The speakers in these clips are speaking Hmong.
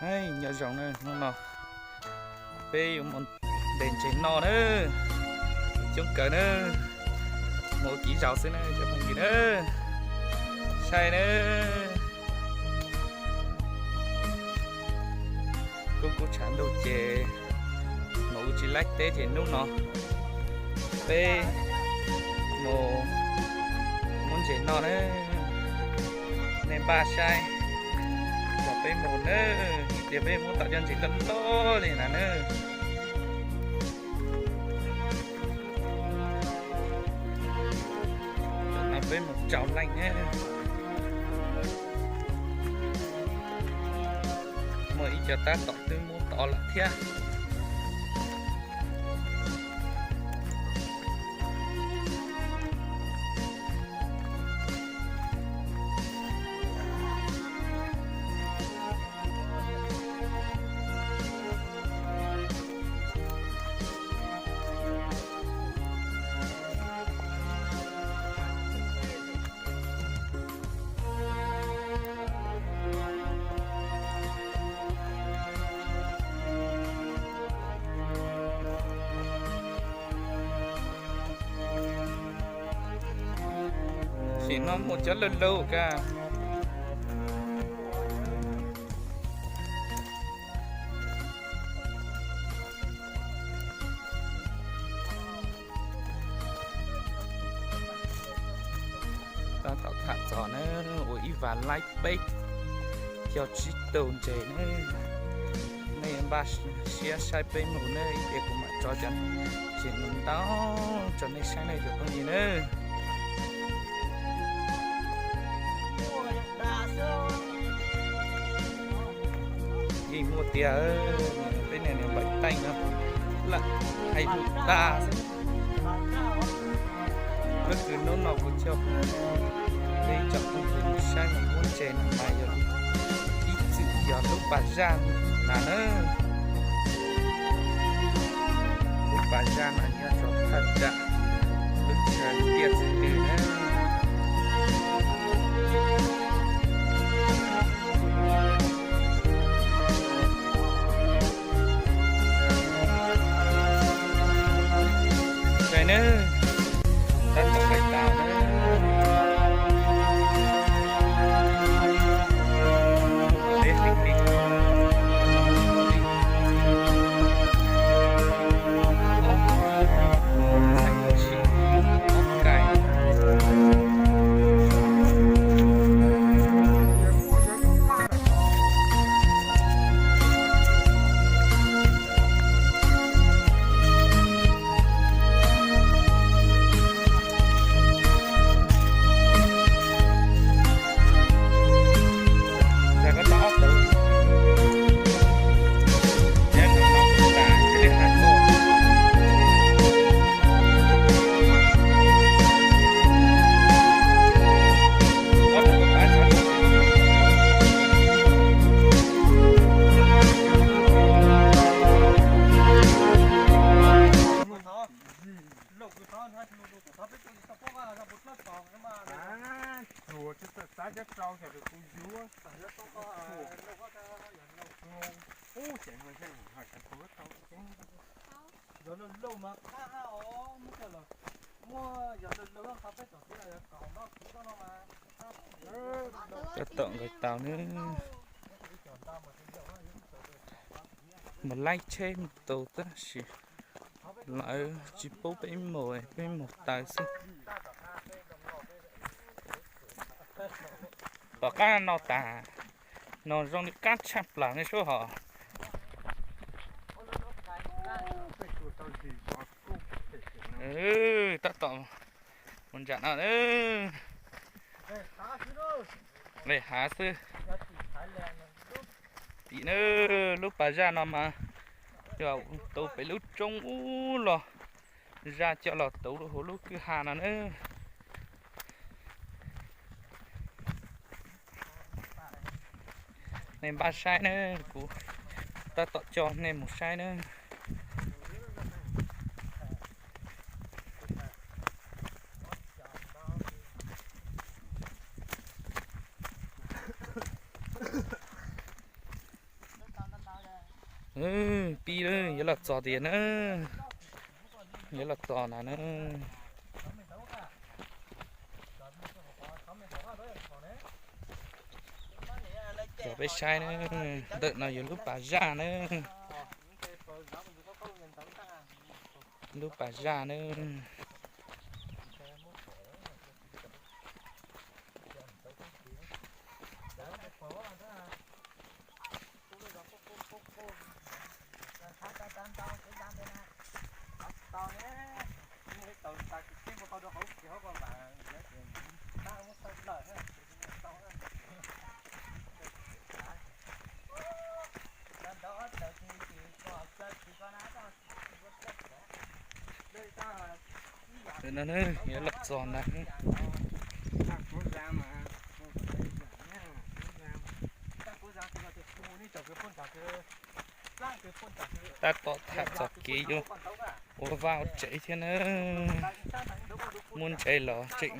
Nyob zoo na, hnub no peb yuav mus ntes ntses noj na, coob kawg na, mus ua kiv zaus xwb na cov phooj ywg na, saib na. Kub kub tshav ntuj ces mus ua tsis laib teb ces hnub no peb mus muab ntses noj na. Nej npaj saib, los peb mus na, ib pliag peb muab tom cov ntses loj loj li na na. No peb mus rau leej na. Muaj ib co tab tom twb muab tod lawm thiab. Sim no muaj cov lawj lawj kag. Tab tom tham txog na, ua ib vas laib peb caug tsib tug ntses na. Nej npaj siab saib peb mus na, ib pliag kuv mam tso cov ntses ntau ntau rau nej saib na cov phooj ywg na. Yeej muaj tiag, peb niag niam npawg Teej no lam hais lus dag xwb. Lub kws hnub no kuv coj peb cov phooj ywg mus saib mus muab ntses no mas yog ib txwm yog lub pas zaj na na. Lub pas zaj no nyob rau thaj tsam lub chaw tiaj txiv twg na. Saib nawb, tab tom pais tau na. Deb heev li. Tab tom nqis tau ne. Mus laij tsheb mus tus tab sis lawv tsis pub peb mus, peb mus taws xwb. Tom qab no tas, no zoo li qab tshaj plaws ne sub hos. Tab tom mus ntsam no, le hav xwb. Tim na, lub pas zaj no mas yog tuv pem lub roob ub los zaj coj los tuv huv lub kwj ha no na. Nej npaj saib na, kuv tab tom coj nej mus saib na. Pib na, yuav los txog tiag na, yuav los txog na na. Coj peb saib na, ntawm no yog lub pas zaj na, lub pas zaj na. No yuav los txog ntag. Tab tom tham txog kev yuav ua vaj ua tsev thiab na. Muaj ntses los tseem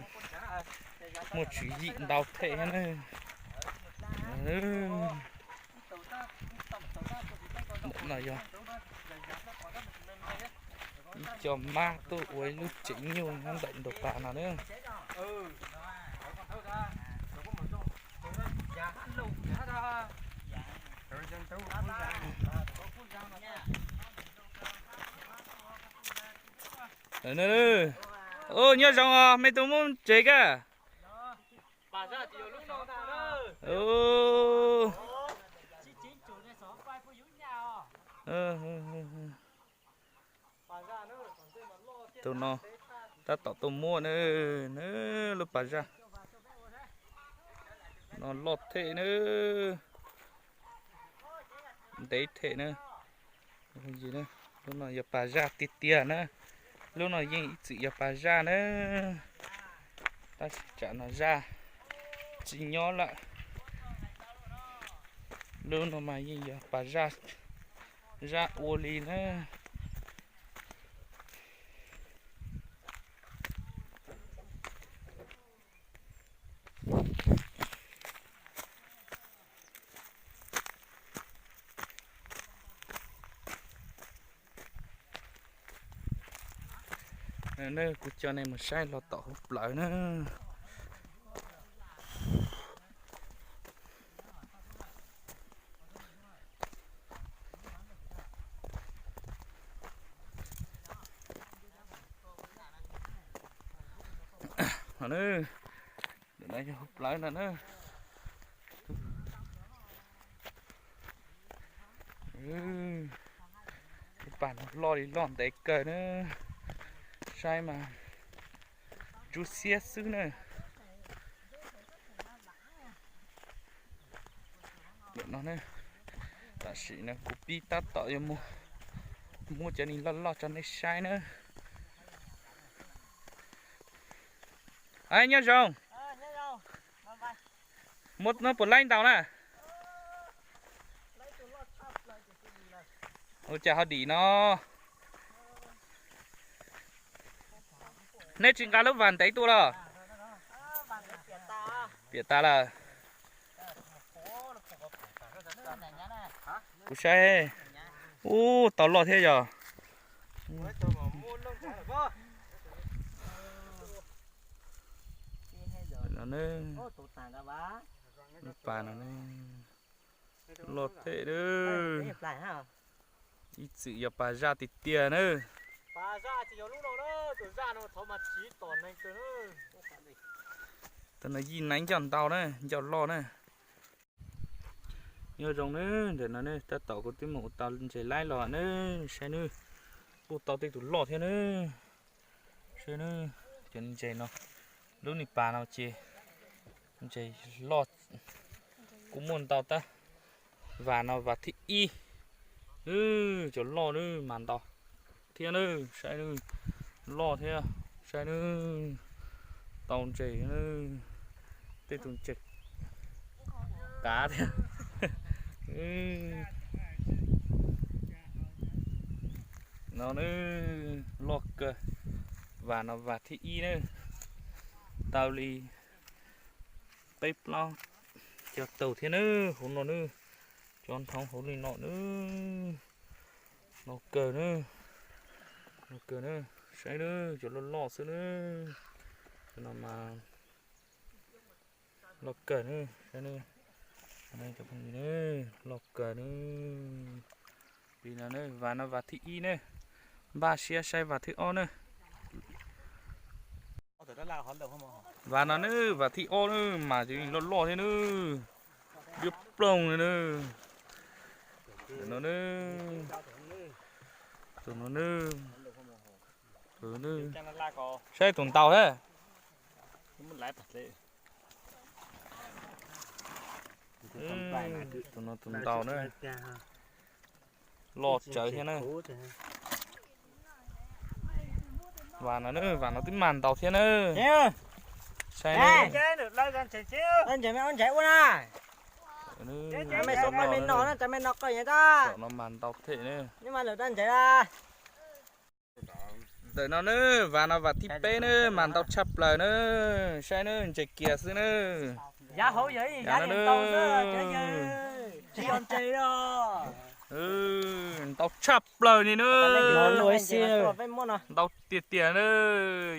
muaj tswv yim ntau thiab na. Ntawm no yog ib co mab tuaj ua ib lub tsev nyuj nyob ntawm nraum pas no na. Nyob zoo os, mej tuaj muab tsev kag. Tus no tab tom tuaj muab na, na lub pas zaj no loj thiab na, ntev thiab na. Lub no yog pas zaj tiag tiag na, lub no yeej ib txwm yog pas zaj na, tab sis tsam no zaj tsis nyob lawm. Lub no mas yeej yog pas zaj, zaj ua li na. Kuv coj nej mus saib los tom hauv plawv na. Ntawm no yog hauv plawv no na. Lub pas no loj li loj ntev kawg na, saib mas ntsuab xiab xwb na. Tam sim no kuv pib tab tom yuav mus muab cov neeg loj loj rau nej saib na. Nyob zoo, muab puas laib ntau na? Ua cas ho dim no? Neb tsis nqa lub vas ntev tuaj los? Piam tas lawm. Kuv saib, ub, tau loj thiab yog. Lub pas no loj thiab. Ib txwm yog pas zaj tiag tiag na. Tus no yij neeb ncauj ntau na, ncauj loj na. Nyob zoo na, ntawm no ne tab tom kuv twb mus ua tau ntses laib los na, saib nawb, kuj tau tej tus loj thiab na. Saib nawb, cov ntses no, lub niag pas no ces ntses loj, kuj muaj ntau tab, vas no vas thib ib, cov loj nawb mas ntau thiab nawb, saib nawb, loj thiab, saib nawb, tau ntses nawb, tej tus ntses qav thiab. No nawb, loj kawg, vas no vas thib ib nawb, tau li peb plaub cov taug thiab nawb, hauv no nawb. Cov nthoov hauv li no na, no kawg na, no kawg na, saib na, cov loj loj xwb na, cov no mas loj kawg na, saib na, cov phooj ywg na, loj kawg na. Li no na, vas no vas thib ib na, npaj siab saib vas thib ob na. Vas no na, vas thib ob na, mas cov loj loj thiab na, liab ploog li na. Tus no na, tus no na, saib tus ntaus thiab. Tus no tus ntaus na, loj tsawv thiab na. Vas no na, vas no twb mag ntaus thiab na. Saib na, tom no mag ntau them na. Ntawm no na, vas no vas thib peb na, mas ntau tshaj plaws na. Saib na, ntses kiag xwb na. Yav no na, ntau tshaj plaws li na. Ntau tiag tiag na.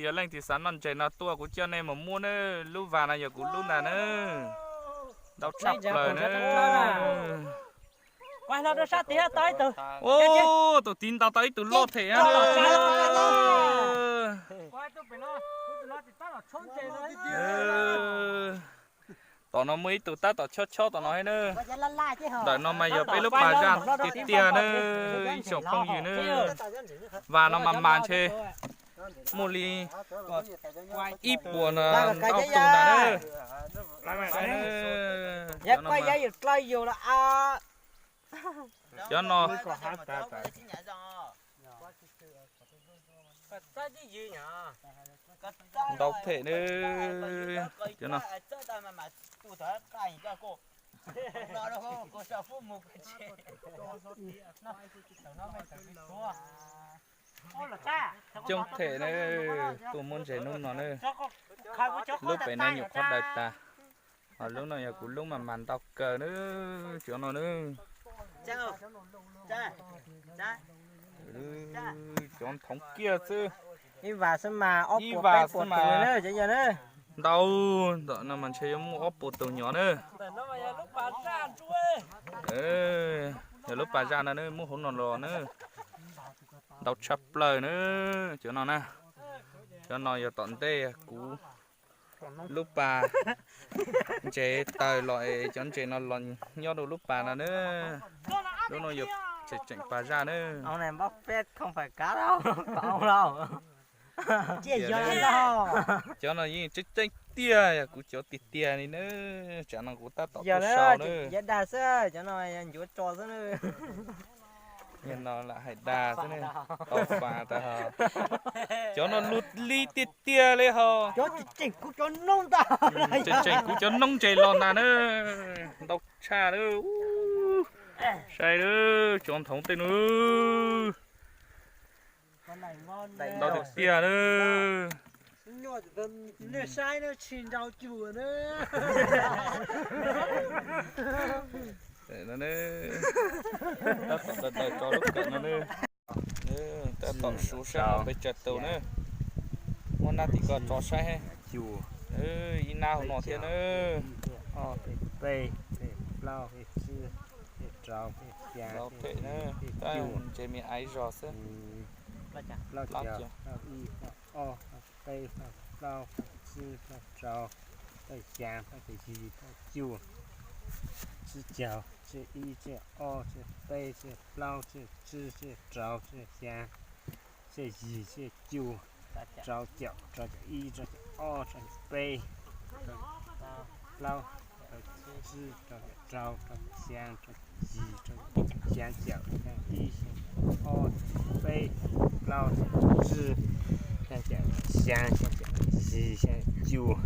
Yog leej twg xav noj ntses no tuaj kuv coj nej mus muab na. Lub vas no yog kuv lub ntag na. Ntau tshaj plaws na. Tus tid ntaus tau ib tug loj them. Tom no muaj ib tug tab tom chob chob tom no thiab na. Ntawm no mas yog peb lub pas zaj tiag tiag na, ib tsoom phooj ywg na. Vas no mas mas ntshe muaj li ib puas ntau tus ntag na. Cov no ntau them na, cov no coob them na, tuaj muab ntses hnub no na. Lub pem no nyuam qhuav daws tas, ho lub no yog kuv lub mas mas ntau kawg na, cov no na. Cov nthoov kiag xwb. Ib vas xwb mas ntau, ntawm no mas ntshe yuav muaj ob puas tus nyom na. Yog lub pas zaj no na, muab hauv no los na. Ntau tshaj plaws na, cov no na. Cov no yog tom ntej kuv lub pas ntses tawg los es cov ntses no los nyob rau lub pas no na. Lub no yog tseem tseem pas zaj na. Cov no yeej tseeb tseeb tiag, yog kuv cov tiag tiag li na. Tsam no kuv tab tom tuaj sau na. Yog no lam hais dag xwb, tau fas tas. Cov no luag li tiag tiag li ho. Tseem tseem kuv cov noob ntses los ntag na. Ntau tshaj na. Saib na, cov nthoov tej no ntau tiag tiag na. Tab tom daws daws tso lub kawm no na. Tab tom suav saib no pes tsawg tus na. Muab nab tim ko tso saib. Ib nab hauv no thiab na. Peb, plaub, tsib, rau, xya, ntses me aiv zog xwb. Plaub, ib, ob, peb, plaub, tsib, rau, xya, yim, cuaj, tsib caug, tsib ib, tsib ob, tsib peb, tsib plaub, tsib tsib, tsib rau, tsib xya, tsib yim, tsib cuaj, rau caum, rau caum ib, rau caum ob, rau caum peb, plaub, rau caum tsib, rau caum rau, rau caum xya, rau caum yim, rau caum xya caum, xya ib, xya ob, peb, plaub, tsib, xya caum xya, xya caum yim, xya cuaj,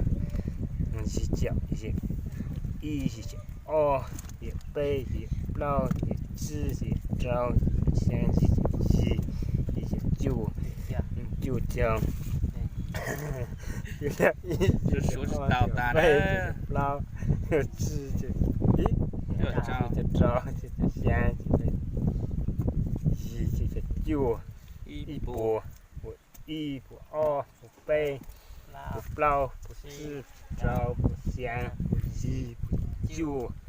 yim caum, yim ib, yim caum ob, yim peb, yim plaub, yim tsib, yim rau, yim xya, yim caum yim, yim caum cuaj, cuaj caum, plaub, tsib, ib, cuaj caum rau, cuaj caum xya, cuaj caum yim, cuaj caum cuaj, ib puas, puas ib, puas ob, puas peb, puas plaub, puas tsib, rau, puas xya, puas yim,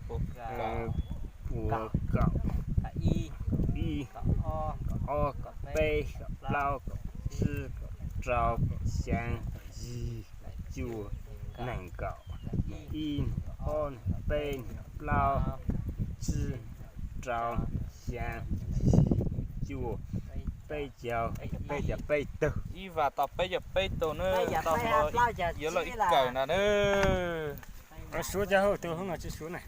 puas cuaj, puas kaum, ib, kaum ob, kaum peb, kaum plaub, kaum tsib, kaum rau, kaum xya, kaum yim, kaum cuaj, nees nkaum, ib, ob, peb, plaub, tsib, rau, xya, yim, cuaj, peb caug, peb caug peb tug. Ib vas tau peb caug peb tug na, tau yuav los ib kawm na na. Suav cov hauj tus hoob no tsis suav na.